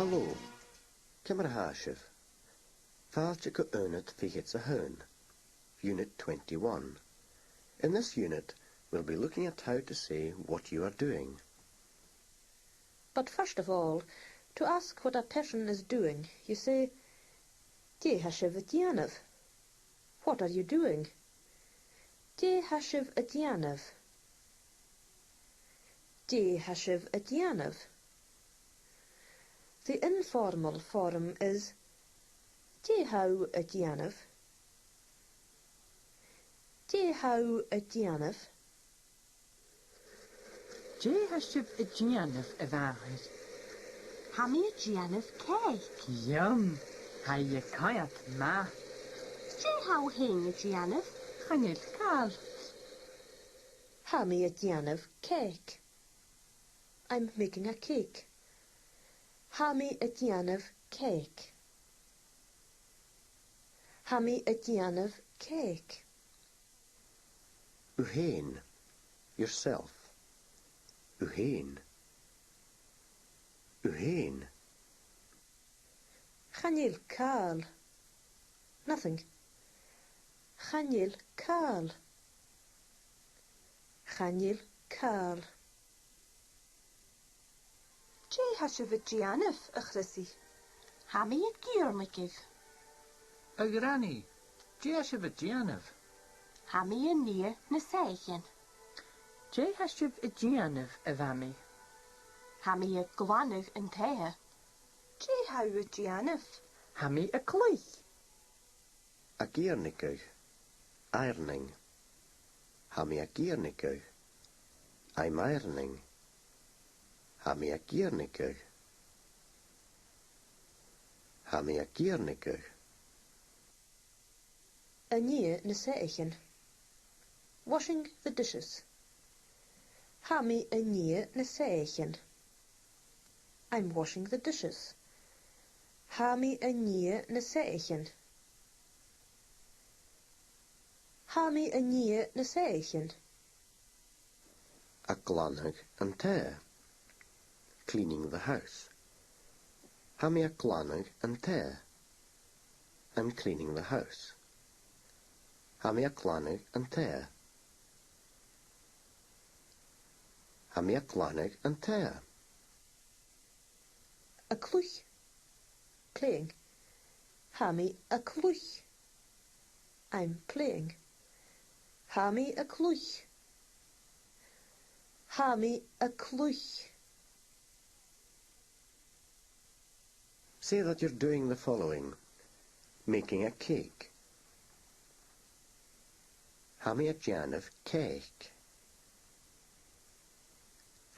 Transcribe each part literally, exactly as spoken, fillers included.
Hello. Ciamar a tha sibh? Fàilte gu Unit fichead 's a h-aon, Unit twenty-one. In this unit, we'll be looking at how to say what you are doing. But first of all, to ask what a person is doing, you say, "Dè tha sibh a' dèanamh?" What are you doing? Dè tha sibh a' dèanamh? Dè tha sibh a' dèanamh? The informal form is, dè tha thu a' dèanamh? Dè tha thu a' dèanamh? Dè tha sibh a' dèanamh, a mhàthair? Tha mi a' dèanamh cèic. Yum! Tha i a' coimhead math. Dè tha thu fhèin a' dèanamh? Chan eil càil. Tha mi a' dèanamh cèic. I'm making a cake. Tha mi a' dèanamh cèic. Tha mi a' dèanamh cèic. Thu fhèin, yourself. Thu fhèin. Thu fhèin. Chan eil càil. Nothing. Chan eil càil. Chan eil càil. Dè tha sibh a' dèanamh, a Chrissy? Tha mi ag iarnadh. A Ghranny, dè tha sibh a' dèanamh? Tha mi a' nighe na soithichean. Dè tha sibh a' dèanamh, a Mhamaidh? Tha mi a' glanadh an taighe. Dè tha thu a' dèanamh? Tha mi a' cluich. Ag iarnadh. Ironing. Tha mi ag iarnadh. I'm ironing. Tha mi ag iarnadh. Tha mi ag iarnadh. A' nighe na soithichean. Washing the dishes. Tha mi a' nighe na soithichean. I'm washing the dishes. Tha mi a' nighe na soithichean. Tha mi a' nighe na soithichean. A' glanadh an taighe. Cleaning the house. Tha mi a' glanadh an taighe. I'm cleaning the house. Tha mi a' glanadh an taighe. Tha mi a' glanadh an taighe. A' cluich. Playing. Tha mi a' cluich. I'm playing. Tha mi a' cluich. Tha mi a' cluich. Say that you're doing the following. Making a cake. Tha mi a' dèanamh cèic.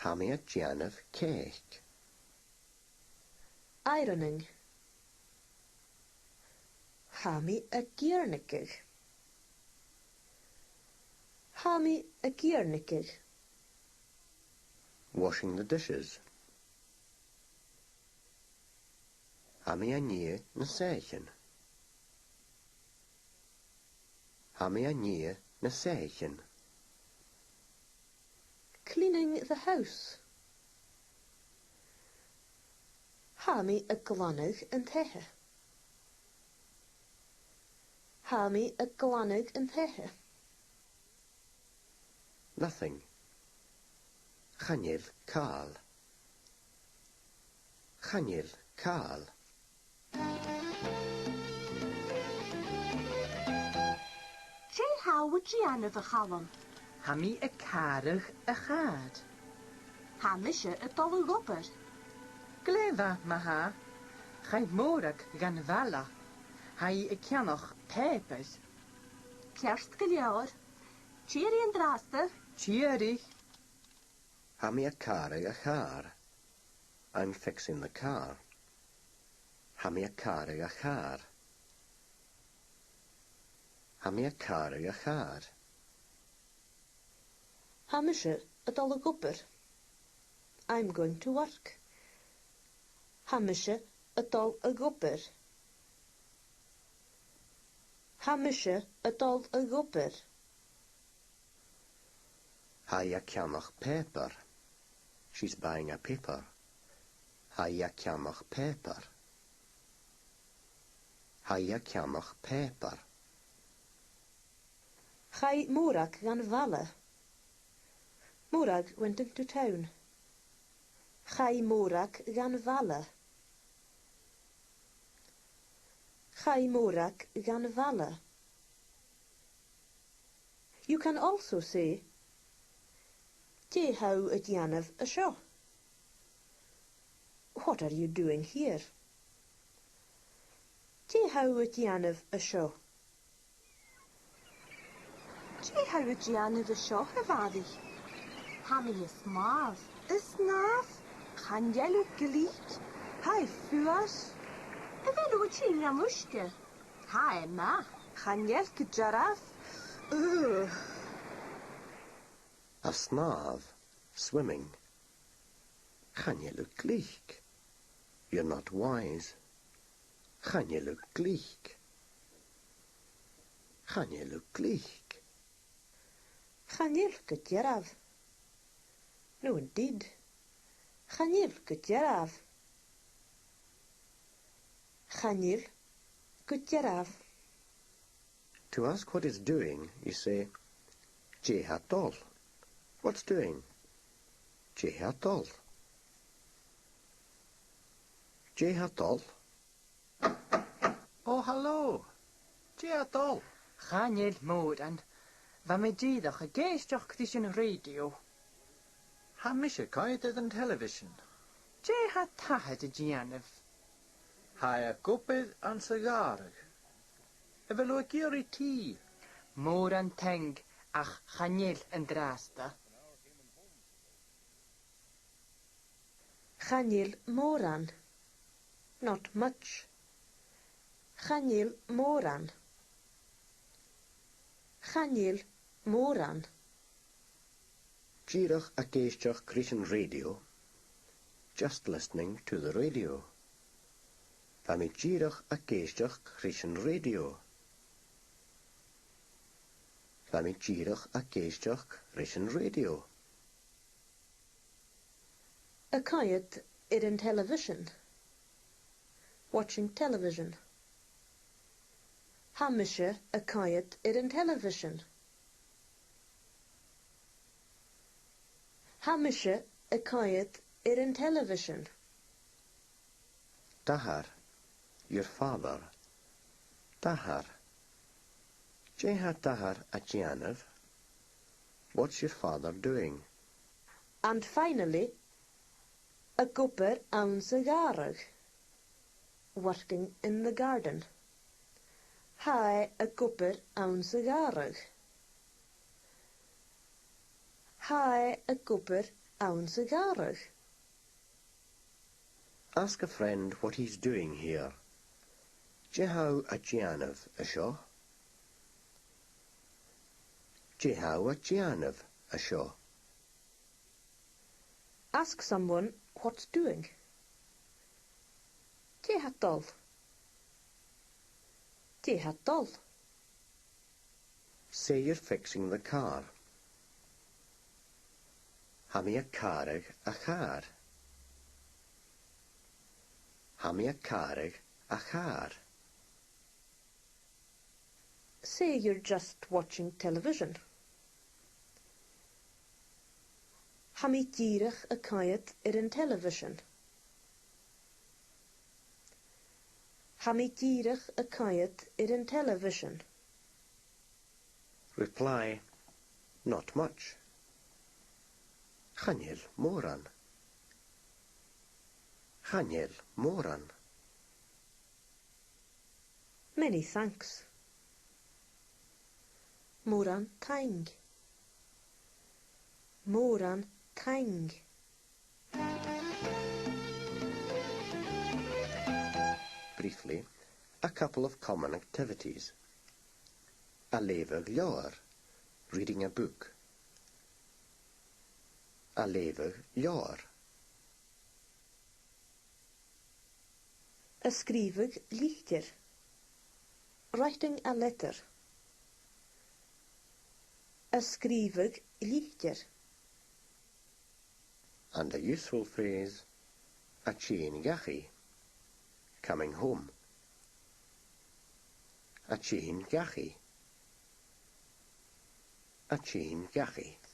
Tha mi a' dèanamh cèic. Ironing. Tha mi ag iarnadh. Tha mi ag iarnadh. Washing the dishes. Tha mi a' nighe na soithichean. Tha mi a' nighe na soithichean. Cleaning the house. Tha mi a' glanadh an taighe. Tha mi a' glanadh an taighe. Nothing. Chan eil càil. Chan eil càil. Dè tha thu a' dèanamh, a Chaluim? Tha mi a' càradh a' chàr. Tha mise a' dol a dh'obair. Glè mhath, ma-thà. Chaidh Mòrag dhan bhaile. Tha i a' ceannach pàipear. Ceart gu leòr. Tìoraidh an-dràsta. Tìoraidh. Tha mi a' càradh a' chàr. I'm fixing the car. Tha mi a' càradh a' chàr. Tha mi a' càradh a' chàr. Tha mise a' dol a dh'obair. I'm going to work. Tha mise a' dol a dh'obair. Tha mise a' dol a dh'obair. Tha i a' ceannach pàipear. She's buying a paper. Tha i a' ceannach pàipear. Tha i a' ceannach pàipear. Chaidh Mòrag dhan bhaile. Mòrag went into town. Chaidh Mòrag dhan bhaile. Chaidh Mòrag dhan bhaile. You can also say, dè tha thu a' dèanamh an seo? What are you doing here? Dè tha thu a' dèanamh an seo? Dè tha thu a' dèanamh an seo, a Mhàiri? Tha mi a' snàmh. A' snàmh? Chan eil thu glic. Tha e fuar. A bheil thu a' tighinn dhan uisge? Tha e math. Chan eil gu dearbh. Ugh. A' snàmh, swimming. Chan eil thu glic. You're not wise. Chan eil thu glic. Chan eil thu glic. Chan eil gu dearbh. No, indeed. Chan eil gu dearbh. Chan eil gu dearbh. To ask what is doing, you say, dè tha dol? What's doing? Dè tha dol? Dè tha dol? Ò, halò! Dè tha dol? Chan eil mòran. Bha mi dìreach ag èisteachd ris an rèidio. Tha mise a' coimhead air an television. Dè tha d' athair a' dèanamh? Tha e ag obair anns a' ghàrradh. A bheil thu ag iarraidh tì? Mòran taing, ach chan eil an-dràsta. Chan eil mòran. Not much. Chan eil mòran. Chan eil mòran. Dìreach ag èisteachd ris an rèidio. Just listening to the radio. Bha mi dìreach ag èisteachd ris an rèidio. Bha mi dìreach ag èisteachd ris an rèidio. A' coimhead air an television. Watching television. Tha mise a' coimhead air an television. Tha mise a' coimhead air an television. D' athair, your father. D' athair. Dè tha d' athair a' dèanamh? What's your father doing? And finally, ag obair anns a' ghàrradh. Working in the garden. Tha e ag obair anns a' ghàrradh. Tha e ag obair anns a' ghàrradh. Ask a friend what he's doing here. Dè tha thu a' dèanamh an seo? Dè tha thu a' dèanamh an seo? Ask someone what's doing. Dè tha dol? Dè tha dol? Say you're fixing the car. Tha mi a' càradh a' chàr. Tha mi a' càradh a' chàr. Say you're just watching television. Tha mi dìreach a' coimhead air an television. Tha mi dìreach a' coimhead air an television. Reply, not much. Chan eil mòran. Chan eil mòran. Many thanks. Mòran taing. Mòran taing. Briefly, a couple of common activities. A' leughadh leabhar, reading a book. A' leughadh leabhar. A' sgrìobhadh litir. Writing a letter. A' sgrìobhadh litir. And a useful phrase, A' tighinn dhachaigh. Coming home. A' tighinn dhachaigh. A' tighinn dhachaigh.